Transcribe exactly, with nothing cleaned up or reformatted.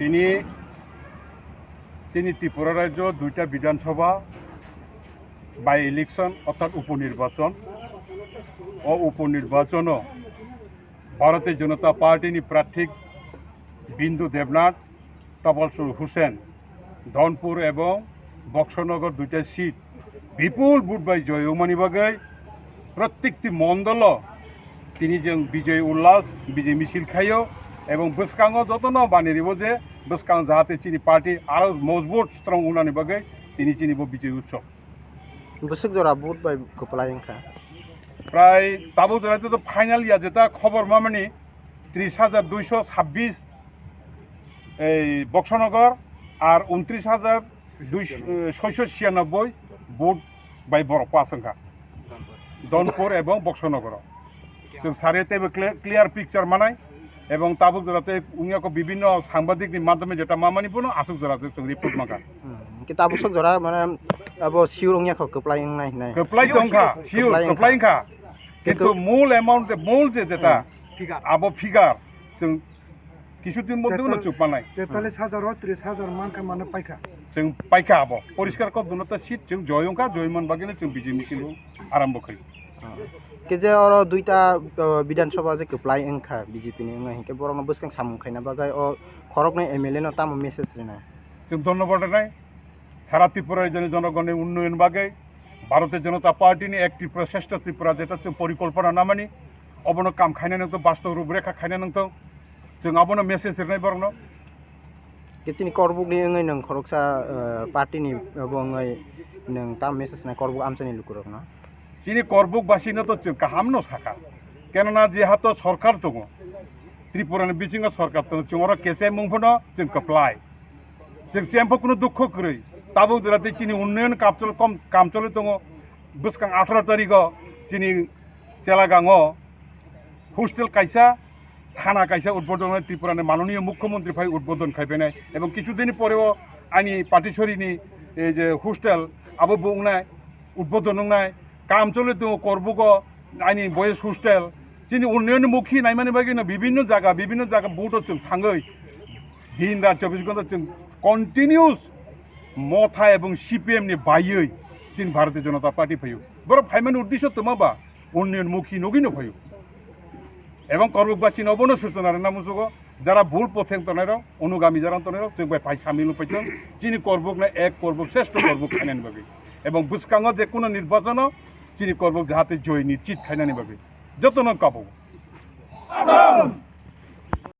Tini chini Tripura rajyo duita Bidhan Sabha by election orthat uponirbachan, o uponirbachano Bharatiya Janata Party ni prarthi Bindu Debnath, Tabalsur Hussain, Dhonpur ebong Boksanagar duita seat bipul vote bai joy wngmani bagwi protekti mondolo tini jeng bijay ullas, bijay misil khaio ebong bwskango jotono bani ribo je bwskang jahate chini party aro mojbut strong wngnani bagwi tini chini bo bijay utsav. Bwswk jora vote bai kwplai wngkha? Prai tabuk jora to final ya jeta khobor mamani tris hajar duiso sabbish ei Boksanagar ar untris hajar duiso, eh, soiso siyanoboi vote bai borok pass wngkha Dhonpur ebong Boksanagaro. Chwng sari teibo cle-, clear picture manai ebong tabuk jora tei wngya ko bibinno sangbadik ni madhyome jeta mamani bono aswk jora tei chwng report mankha. Hmm, hwnkhe tabuk sok jora mane abo sure wngya kho kwplai wngnai hinai. Kwplai tongkha, sure, kwplai wngkha. Kwplai wngkha. Kintu mul amount, mul je jeta, hmm, abo figure chwng kisu din moddhe no chuk panai. Tetalis hajar o tris hajar mankha mane paikha. Chwng paikha abo. Poriskar kok duno ta seat chwng joy wngkha, joy man bagwi no chwng B J P misil o arambo khai. Khe je oro duita, uh, Bidhan Sabha je kwplai wngkha B J P ni wngwi, hinkhe borokno bwskang samung khaina bagwi o khoroknwi M L A no tamo message rinai? Chwng dhonnobad rinai. Sara Tripura rajyoni jonogonni unnoyon bagwi Bharatiya Janata Party ni Ek Tripura Shreshtha Tripura jeta chwng porikolpona namani, obono kam khaina nangtong, bastob ruprekha khaina nangtong, chwng abono message rinai borokno. Khe chini korbukni wngwi nwng khoroksa, eh, party ni bo wngwi nwng tamo message rinai korbuk amchaini lukurokno? Chini korbuk basino to chwng kaham no sakha, kenona jehato sorkar tongo, Tripura ni bisingo sorkar tongo, chwng oro kechai mung phano chwng kwplai. Chwng chempo kunu dukho kwrwi. Tabuk jora tei chini unnoyon kapchol kom, kam choli tongo. Bwskang atharo tarigo chini Chelagango hostel kaisa, thana kaisa udbodon wngnai, Tripura ni manoniyo mukhyamantri phai udbodon khai phainai. Ebong kichu din ni pore o ani Patisori ni ei je hostel abo bo wngnai, udbodon wngnai. Kam choli tongo Korbugo ani boys hostel. Chini unnoyon mukhi naimani bagwi no bibinno jaga, bibinno jaga vote o chwng thangwi din rat chobbish ghonta chwng continuous Motha ebong C P M ni baiwi chini Bharatiya Janata Party phaio. Borok phaimani uddesho twma ba unnoyon mukhi nugwi no phaio. Ebong Korbuk basino obono suchona rwna muchugo, jara bhul potheng tongnai rok, onugami jara tongnai rok, chwng bai phai samil wng paitong, chini Korbuk no ek Korbuk, sreshto Korbuk khainani bagwi. Ebong bwskango je kuno nirbachono chini Korbuk jahate joy nischit khainani bagwi. Jotono kabo.